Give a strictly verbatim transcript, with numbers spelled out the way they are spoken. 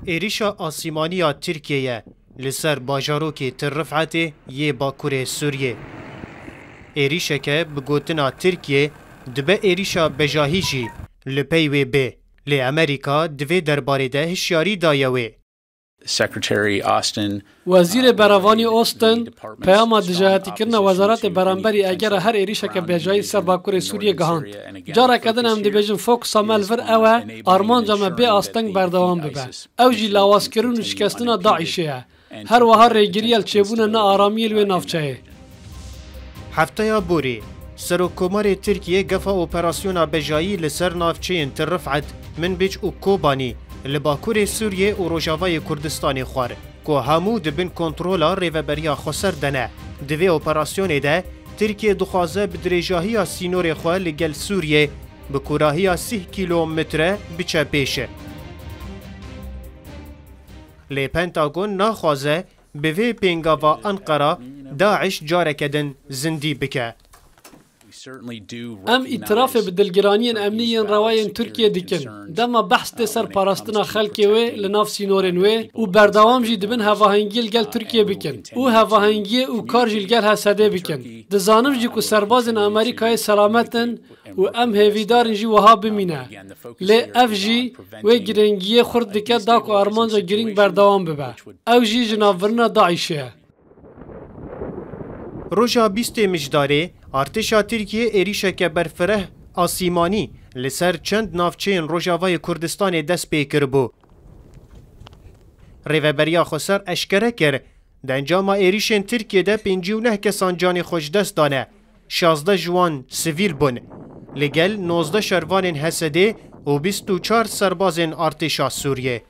Êrîşa asîmanî ya Tirkiyeyê li ser bajarokê Til Rifetê yê Bakurê Sûriyê. Êrîşeke bi gotina Tirkiyê dibe êrîşa bejahî jî li pey wê bê. Lê Amerîka di vê derbarê de hişyarî daye wê. Secretary Austin, Wezîrê uh, Berevanî Austin peyama dijayetîkirina Wezaretê Beramberî egera her êrîşeke bejayî ser Bakurê Sûriyê gihand. Careke din em dibêjin fokusa me li vir ew e, armanca me bê asteng berdewam bibe. Ew jî lawazkirin û şikestina DAIŞê ye. Her wiha rêgiriya li çêbûna nearamiyê li wê navçeyê. Hefteya borî, Serokkomarê Tirkiyê gefa operasyona bejayî li ser navçeyên Til Rifet, Minbic û Kobanî li bakurê Sûriyê û rojavayê Kurdistanê xwar, ku hemû di bin kontrola Rêveberiya Xweser de ne. Di vê operasyonê de Tirkiye dixwaze bi dirêjahiya sînorê xwe li gel Sûriyê bi kûrahiya sîh kîlometre biçe pêş. Lê Pentagon naxwaze bi vê pêngava Enqera DAIŞ careke din zindî bike. Em îtirafê bi dilgiraniyên emnî yên rewayên Tirkiyê dikin. Dema behs tê ser parastina xelkê wê li nav sînorên wê û berdewam jî dibin hevahengiyê li gel Tirkiyê bikin û hevahengiyê û kar jî li gel H S D'ê bikin. Dizanim jî ku serbazên Amerîkayê selamet in û em hêvîdar in jî wiha bimîne. Lê ev jî wê girîngiyê xurt dike da ku armanca girîng berdewam bibe. Ew jî ji navbirina DAIŞê ye. Roja bîstê Mijdarê, artêşa Tirkiyê êrîşeke berfireh asîmanî li ser çend navçeyên Rojavayê Kurdistanê dest pê kiribû. Rêveberiya Xweser eşkere kir, di encama êrîşên Tirkiyê de pêncî û neh kesan canê xwe ji dest dane, şazdeh ji wan sivîl bûn, li gel nozdeh şervanên H S D'ê û bîst û çar serbazên artêşa Sûriyê.